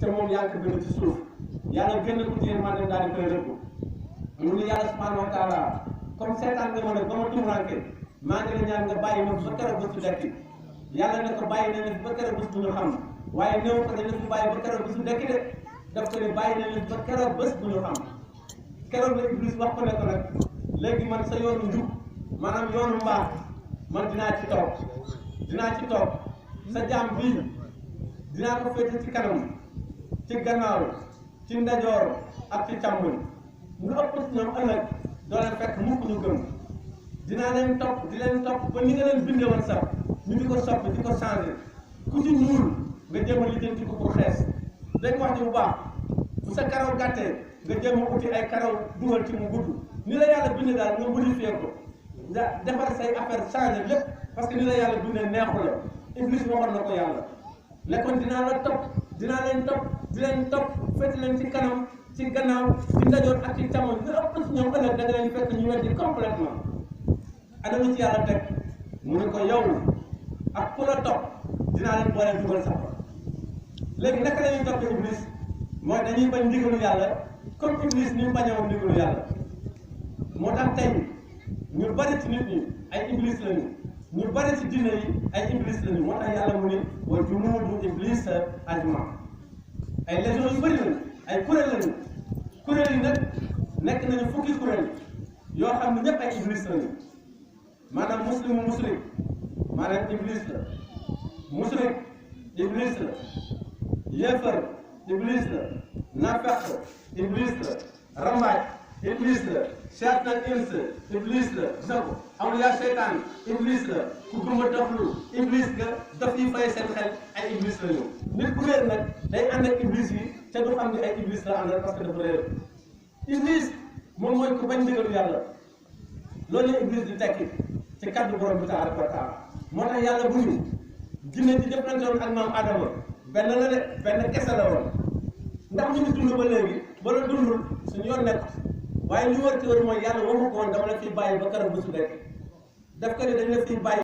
te moom yaa ngi ko bind ci suuf yàlla génn ko ci yërmande daal di koy rëbb mu ni yàlla subhanahu wa taala comme seetaan nga ma nag ba ma tumuranke maa ngi la ñaan nga bàyyi ma ba keroog bés bu dekki yàlla ne ko bàyyi nañ la fi ba keroog bés bu ñu xam waaye néew ko dañ la fi bàyyi ba keroog bés bu dekki de daf ko ne bàyyi nañ la fi ba keroog bés bu ñu xam keroog la Iblis wax ko ne ko nag léegi man sa yoonu njub maanaam yoonu mbaax man dinaa ci toog sa jaam bii dinaa ko féete ci kanam ci gannaaw ci ndajoor ak ci càmmoñ lu ëpp ci ñoom ëllëg doo leen fekk mukk ñu gëm dinaa leen topp di leen topp ba ni nga leen bindee woon sax ñu di ko soppi di ko changé ku ci ñuul nga jéem a lijjanti ko pour xees dañ wax ci bu baax bu sa karaw gàttee nga jéem a uti ay karaw dugal ci mu gudd ni la yàlla bindee daal nga modifié ko nga defar say affaire changé lépp parce que ni la yàlla bindee neexu la Iblis waxoon na ko yàlla lekkoon dinaa la topp dinaa leen topp di leen topp fekk leen ci kanam ci gannaaw ci ndajoor ak ci càmmoñ nga ëpp ci ñoom ëllëg da nga leen fekk ñu weddi complètement adama ci yàlla teg mu ne ko yow ak ku la topp dinaa leen boole dugal sax léegi naka la ñuy topp Iblis mooy dañuy bañ ndigalu yàlla comme Iblis ni mu bañoon ndigalu yàlla moo tax tey ñu bari ci nit ñi ay Iblis lañu ñu bari ci diine yi ay Iblis lañu moo tax yàlla mu ne wa junuudu Iblis ajmain ay légion yu bëri lañu ay kuréel lañu kuréel yi nag nekk nañu fukki kuréel yoo xam ne ñëpp ay Iblis lañu maanaam muslimu musrik maanaam Iblis la musrik Iblis la yéefar Iblis la nafeq Iblis la rambaaj Iblis la seytaan ins Iblis la sago awliya seytaan Iblis la ku gëma doflu Iblis nga daf yi fay seen xel ay Iblis la ñu nit ku réer nag day ànd ak Iblis yi te du xam ne ay Iblis la àndal parce que dafa réer Iblis moom mooy ku bañ ndigalu yàlla loolu la Iblis di tekki ci kaddu borom bi tabaraka wa taala moo tax yàlla bu ñu jinne di jëflante woon ak maam Adama benn la de benn kese la woon ndax ñu ngi dund ba léegi ba la dundul suñu yoon nekk waaye li wër ci wër mooy yàlla waxu ko woon dama la fiy bàyyi ba keroog bésu dekk daf ko ne dañ la fiy bàyyi